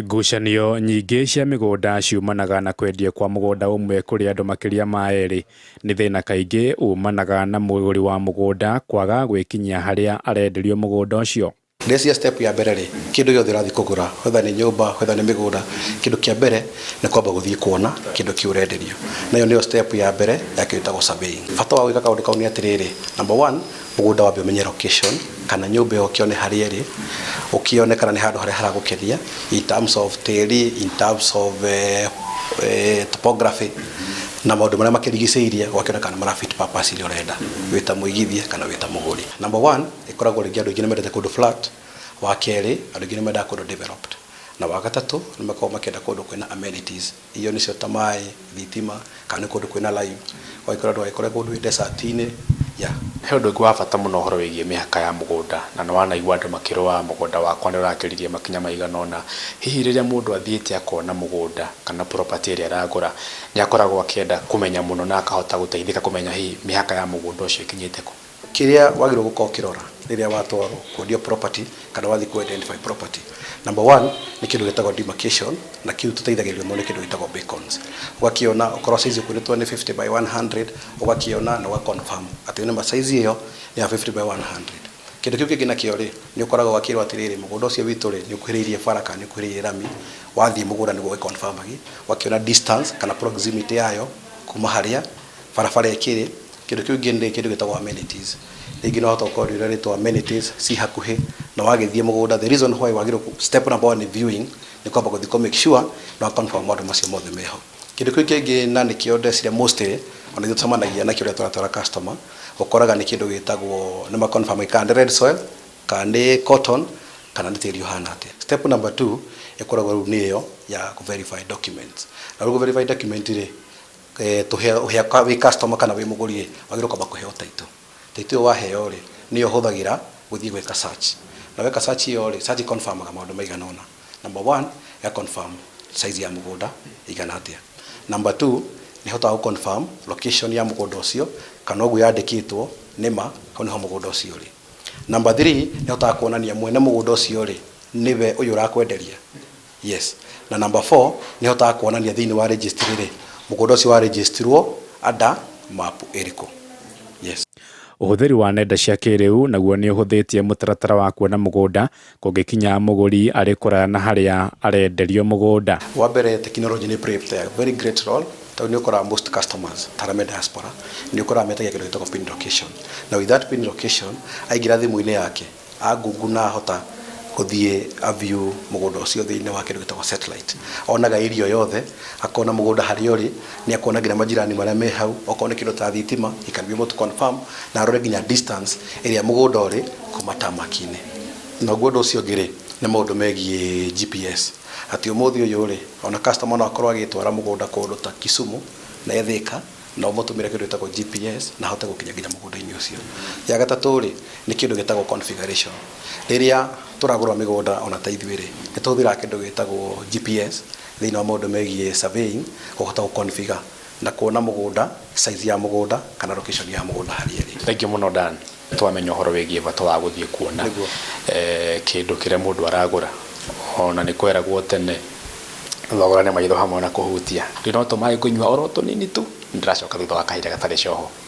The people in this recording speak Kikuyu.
Ngucanio nyingĩ cia mĩgũnda ciumanaga na kwendio kwa mũgũnda ũmwe kũrĩ andũ makĩria ma erĩ. Nĩ thĩna kaingĩ umanaga na mũgũri wa mũgũnda kwaga gwĩkinyia harĩa arenderio mũgũnda ũcio. Ndeciria step ya mbere rĩ, kĩndũ gĩothe ũrathiĩ kũgũra, whether nĩ nyũmba, whether nĩ mĩgũnda, kĩndũ kĩa mbere nĩ kwamba gũthiĩ kuona kĩndũ kĩu ũrenderio. Na ĩyo nĩyo step ya mbere ya kĩndũ gĩtagwo surveying. Bata wa gwĩka kaũndũ kau nĩ atĩrĩrĩ, number one, mũgũnda wambe ũmenye location, kana nyũmba ĩyo ũkĩone harĩa ĩrĩ, ũkĩone kana nĩ handũ harĩa haragũkenia in terms of tĩri, in terms of topography, na maũndũ marĩa makĩrigicĩirie, ũgakĩona kana mara fit purpose ĩrĩa ũrenda wĩ ta mũigithia kana wĩ ta mũgũri. Number one, ĩkoragwo rĩngĩ andũ aingĩ nĩ mendete kũndũ flat, wa kerĩ andũ aingĩ nĩ mendaga kũndũ developed, na wa gatatũ nĩ makoragwo makĩenda kũndũ kwĩna amenities, irio nĩcio ta maĩ, thitima, kana nĩ kũndũ kwĩna lime, ũgagĩkora ndũgagĩkore kũndũ wĩ desert-inĩ, yeah. He ũndũ ũngĩ wa bata mũno ũhoro wĩgiĩ mĩhaka ya mũgũnda, na nĩ wanaigua andũ makĩrũa mũgũnda wakwa nĩ ũrakĩririe makinya maigana ũna. Hihi rĩrĩa mũndũ athiĩte akona mũgũnda kana property ĩrĩa aragũra, nĩ akoragwo akĩenda kũmenya mũno na akahota gũteithĩka kũmenya hihi mĩhaka ya mũgũnda ũcio ĩkinyĩte kũ? Kĩrĩa wagĩrĩirwo gũkorwo ũkĩrora rĩrĩa watwarwo kwendio property kana wathiĩ ku identify property, number one nĩ kĩndũ gĩtagwo demarcation, na kĩu tũteithagĩrĩrio mũno nĩ kĩndũ gĩtagwo beacons. Ũgakĩona okorwo size ũkwĩrĩtwo nĩ 50 by 100, ũgakĩona na ũga confirm atĩ nĩma size ĩyo nĩ ya 50 by 100. Kĩndũ kĩu kĩngĩ nakĩo rĩ, nĩ ũkoragwo ũgakĩrwo atĩrĩrĩ, mũgũnda ũcio witũ rĩ, nĩ ũkuhĩrĩirie bara kana nĩ ũkuhĩrĩirie rami. Wathiĩ mũgũnda nĩguo ũgĩ-confirm agi, ũgakĩona distance kana proximity yayo kuma harĩa barabara ĩkĩrĩ. Kĩndũ kĩu kĩngĩ nĩ kĩndũ gĩtagwo amenities. Rĩngĩ no ũhote gũkorwo nĩ ũrerĩtwo amenities ci hakuhĩ, na wagĩthiĩ mũgũnda, the reason why wagĩrĩirwo step number one nĩ viewing, nĩ kwamba gũthiĩ kũ make sure na confirm maũndũ macio mothe meho. Kĩndũ kĩu kĩngĩ na nĩkĩo ndeciria mostly ona ithuĩ tũcemanagia nakĩo rĩrĩa tũratwara customer, ũkoraga nĩ kĩndũ gĩtagwo nĩ ma confirm kana nĩ red soil, kana nĩ cotton, kana nĩ tĩri ũhana atĩa. Step number two ĩkoragwo rĩu nĩ ĩyo ya kũ verify documents. Na rĩu kũ verify document rĩ, tũhe wĩ customer kana wĩ mũgũri rĩ, wagĩrĩirwo kwamba kũheo title. Title ĩyo waheo rĩ, nĩyo ũhũthagĩra gũthiĩ gwĩka search. Na weka search ĩyo rĩ, search confirm-aga maũndũ maigana ũna. Number one, ya confirm size ya mũgũnda ĩigana atĩa. Number two, nĩ ĩhotaga gũ confirm location ya mũgũnda ũcio, kana ũguo yandĩkĩtwo nĩma hau nĩho mũgũnda ũcio ũrĩ. Number three, nĩ ĩhotaga kuonania mwene mũgũnda ũcio rĩ, nĩwe ũyũ ũrakwenderia. Yes. Na number four, nĩ ĩhotaga kuonania thĩinĩ wa registry rĩ, mũgũnda ũcio wa register-irwo under map ĩrĩkũ. Yes. Ũhũthĩri wa nenda cia kĩrĩu naguo nĩ ũhũthĩtie mũtaratara wa kuona mũgũnda kũngĩkinya mũgũri arĩ kũraya na harĩa arenderio mũgũnda. Wa mbere, technology nĩ play a very great role, tondũ nĩ ũkoraga most customers ta arĩa me diaspora nĩ ũkoraga metagia kĩndũ gĩtagwo pin location, na with that pin location aingĩra thimũ-inĩ yake a Google na ahota gũthiĩ a view mũgũnda ũcio thĩinĩ wa kĩndũ gĩtagwo satellite, onaga area yothe, akona mũgũnda harĩa ũrĩ, nĩ akuona nginya majirani marĩa me hau, okorwo nĩ kĩndũ ta thitima, he can be able to confirm na arore nginya distance ĩrĩa mũgũnda ũrĩ kuma tarmac-inĩ. Naguo ũndũ ũcio ũngĩ rĩ, nĩ maũndũ megiĩ GPS, atĩ ũmũthĩ ũyũ rĩ, ona customer no akorwo agĩtwara mũgũnda kũndũ ta Kisumu na e Thika, na ũmũtũmĩre kĩndũ gĩtagwo GPS na ahote gũkinya nginya mũgũnda-inĩ ũcio. Ya gatatũ rĩ, nĩ kĩndũ gĩtagwo configuration. Rĩrĩa tũragũra mĩgũnda ona ta ithuĩ rĩ, nĩ tũhũthĩraga kĩndũ gĩtagwo GPS thĩinĩ wa maũndũ megiĩ surveying, kũhota gũ configure na kuona mũgũnda, size ya mũgũnda kana location ya mũgũnda harĩa ĩrĩ. Thank you mũno, Dan. Twamenya ũhoro wĩgiĩ bata wa gũthiĩ kuona kĩndũ kĩrĩa mũndũ aragũra. Ona nĩ kweragwo tene thogora nĩ maitho hamwe na kũhutia. Rĩu no tũmaĩ ngũnyua oro tũnini tu, nĩndĩracoka thutha wa kahinda gatarĩ coho.